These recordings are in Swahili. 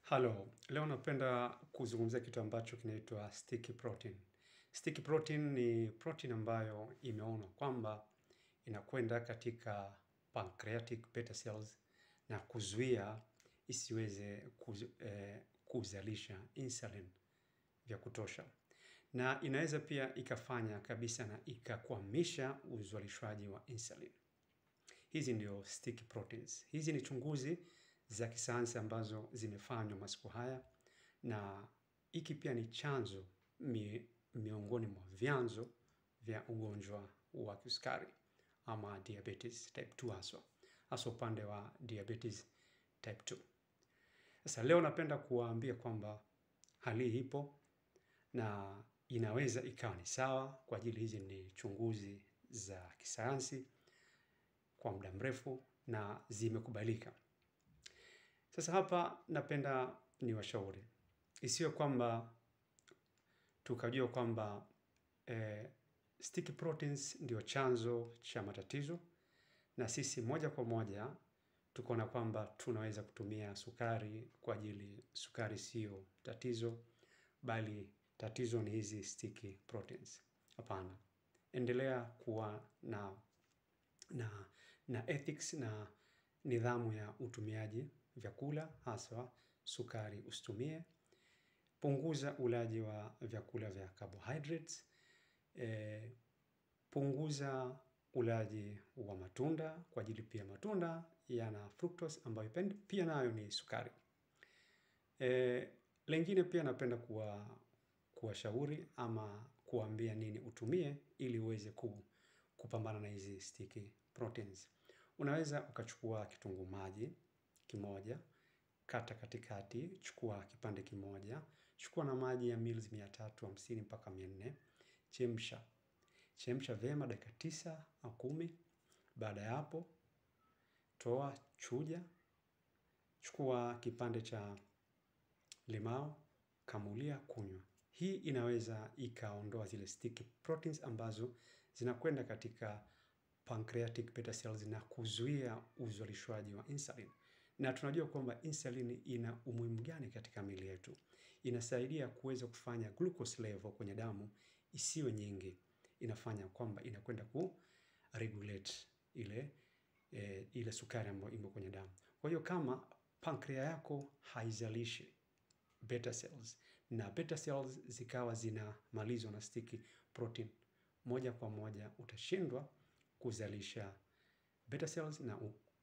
Halo, leo napenda kuzungumzia kitu ambacho kinaitwa sticky protein. Sticky protein ni protein ambayo imeonwa kwamba inakwenda katika pancreatic beta cells na kuzuia isiweze kuzalisha insulin vya kutosha. Na inaweza pia ikafanya kabisa na ikakwamisha uzalishwaji wa insulin. Hizi ndio sticky proteins. Hizi ni chunguzi za kisayansi ambazo zimefanywa masiku haya, na hiki pia ni chanzo miongoni mwa vyanzo vya ugonjwa wa kisukari ama diabetes type 2 haswa upande wa diabetes type 2. Sasa leo napenda kuwaambia kwamba hali ipo na inaweza ikawa ni sawa kwa ajili hizi ni chunguzi za kisayansi kwa muda mrefu na zimekubalika. Sasa hapa napenda ni washauri. Isiwe kwamba tukajua kwamba sticky proteins ndio chanzo cha matatizo na sisi moja kwa moja tukaona kwamba tunaweza kutumia sukari kwa ajili sukari sio tatizo, bali tatizo ni hizi sticky proteins. Hapana. Endelea kuwa na ethics na nidhamu ya utumiaji vyakula, haswa sukari usitumie. Punguza ulaji wa vyakula vya carbohydrates. Punguza ulaji wa matunda kwa ajili pia matunda yana fructose ambayo pia nayo ni sukari. Lengine pia napenda kuwashauri ama kuambia nini utumie ili uweze kupambana na hizi sticky proteins. Unaweza ukachukua kitunguu maji kimoja, kata katikati, chukua kipande kimoja, chukua na maji ya mils 350 mpaka 400, chemsha. Chemsha vyema dakika 9 au 10. Baada ya hapo, toa, chuja, chukua kipande cha limao, kamulia, kunywa. Hii inaweza ikaondoa zile sticky proteins ambazo zinakwenda katika pancreatic beta cells na kuzuia uzalishwaji wa insulin. Na tunajua kwamba insulin ina umuhimu gani katika miili yetu. Inasaidia kuweza kufanya glucose level kwenye damu isiwe nyingi. Inafanya kwamba inakwenda ku regulate ile sukari ambayo imo kwenye damu. Kwa hiyo kama pancreas yako haizalishi beta cells na beta cells zikawa zinamalizwa na sticky protein, moja kwa moja utashindwa kuzalisha beta cells na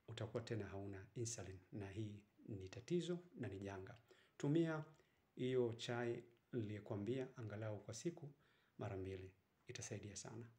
utakuwa tena hauna insulin, na hii ni tatizo na ni janga. Tumia hiyo chai niliyokuambia angalau kwa siku mara 2, itasaidia sana.